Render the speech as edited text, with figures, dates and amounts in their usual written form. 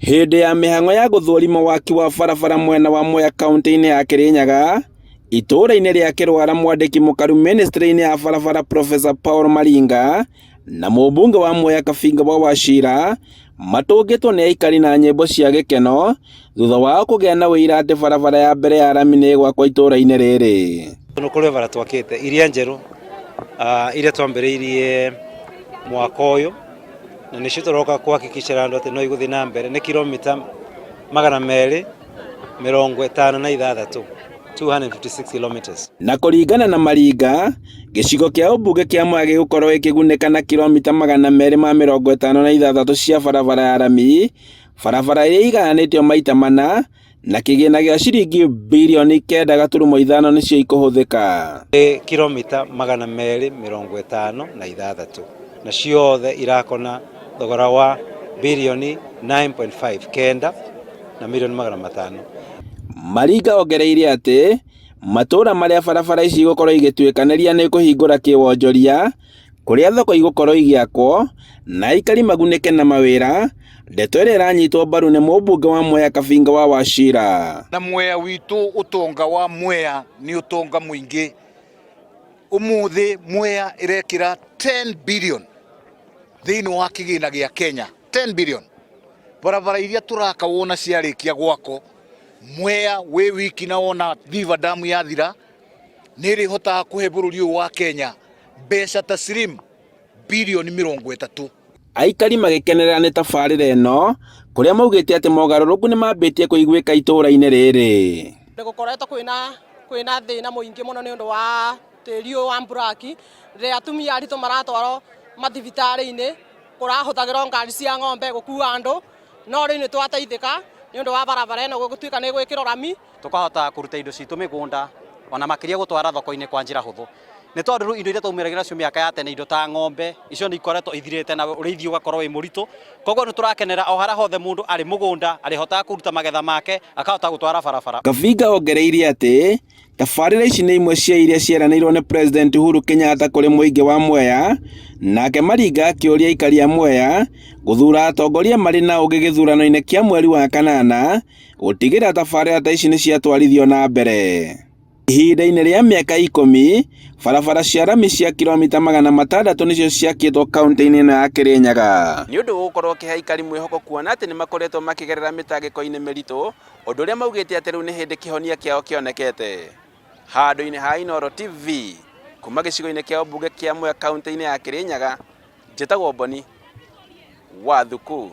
Hĩndĩ ya mĩhang'o ya gũthũrima waki wa barabara mwena wa Mwea kauntĩ-inĩ ya Kirinyaga, itũũra-inĩ rĩa Kĩrwara mwandĩki mũkaru ministry-inĩ ya barabara Professor Paul Maringa na mũmbunge wa Mwea Kabinga wa Wachira matũngĩtwo nĩ aikari na nyĩmbo cia gĩkeno thutha wao kũgĩa na ũira atĩ barabara ya mbere ya rami nĩ ĩgwakwo itũũra-inĩ rĩrĩ. Nĩ kũrĩ bara twakĩte iria njerũ iria twambĩrĩirie mwaka ũyũ na nĩcio tũroka kũhakikicĩra andũ atĩ no igũthiĩ na mbere nĩ kilomita 256, 256 kilometers. Na kũringana na Maringa, gĩcigo kĩa ũmbunge kĩa Mwea gĩgũkorwo gĩkĩgunĩka na kilomita 256 cia barabara ya rami, barabara ĩrĩa ĩgayanĩtio maita mana na kĩgĩna gĩa ciringi birioni 9.5 nĩcio ikũhũthĩka. Nĩ kilomita 256 na ciothe irakona thogora wa birioni 9.5, kenda na milioni 500. Maringa ongereire atĩ matũũra marĩa barabara ici igũkorwo igĩtuĩkanĩria nĩ kũhingũra kĩwonjoria kũrĩa thoko igũkorwo igĩakwo na aikari magunĩke na mawĩra, ndeto ĩrĩa ĩranyitwo mbaru nĩ mũmbunge wa Mwea Kabinga wa Wachira. Na Mwea witũ ũtonga wa Mwea nĩ ũtonga mũingĩ. Ũmũthĩ Mwea ĩrekĩra 10 billion thĩinĩ wa kĩgĩna gĩa Kenya, 10 billion. Barabara iria tũraka wona ciarĩkia gwakwo, Mwea wĩ wiki na wona Thiva Dam yathira, nĩ ĩrĩhotaga kũhe bũrũri ũyũ wa Kenya mbeca taslim birioni 30. Aikari magĩkenerera nĩ tabarĩra ĩno kũrĩa maugĩte atĩ mogarũrũku nĩ mambĩtie kũiguĩka itũũra-inĩ rĩrĩ. Nĩ gũkoretwo kwĩna thĩna mũingĩ mũno nĩ ũndũ wa tĩri ũyũ wa mburaki, rĩrĩa atumia aritũ maratwarwo mathibitarĩ-inĩ kũrahũthagĩrwo ngari cia ng'ombe gũkua andũ, no rĩu nĩ twateithĩka nĩ ũndũ wa barabara ĩno gũtuĩka nĩ ĩgwĩkĩrwo rami. Tũkahota kũruta indo citũ mĩgũnda ona makĩria gũtwara thoko-inĩ kwa njĩra hũthũ, nĩ tondũ rĩu indo iria twaumĩragia nacio mĩaka ya tene, indo ta ng'ombe icio nĩ ikoretwo ithirĩte na ũrĩithi ũgakorwo wĩ mũritũ. Koguo nĩ tũrakenera o harĩa hothe mũndũ arĩ mũgũnda arĩhotaga kũruta magetha make akahota gũtwara barabara. Kabinga ongereire atĩ tabarĩra ici nĩ imwe cia iria cieranĩirwo nĩ President Uhuru Kenyatta kũrĩ mũingĩ wa Mwea, nake Maringa akĩũria aikari a Mwea gũthuura atongoria marĩ na ũgĩ gĩthurano-inĩ kĩa mweri wa kanana gũtigĩrĩra tabarĩra ta ici nĩ ciatwarithio na mbere. Ihinda-inĩ rĩa mĩaka 10, barabara cia rami cia kilomita 600 nĩcio ciakĩtwo kaunti-inĩ ĩno ya Kirinyaga. Nĩ ũndũ ũgũkorwo ũkĩhe aikari mwĩhoko kuona atĩ nĩ makoretwo makĩgerera mĩtangĩko-inĩ mĩritũ, ũndũ ũrĩa maugĩte atĩ rĩu nĩ hĩndĩ kĩhonia kĩao kĩonekete. Handũ-inĩ ha Inooro TV, kuma gĩcigo-inĩ kĩa ũmbunge kĩa Mwea kaunti-inĩ ya Kirinyaga, njĩtagwo Boni wa Thuku.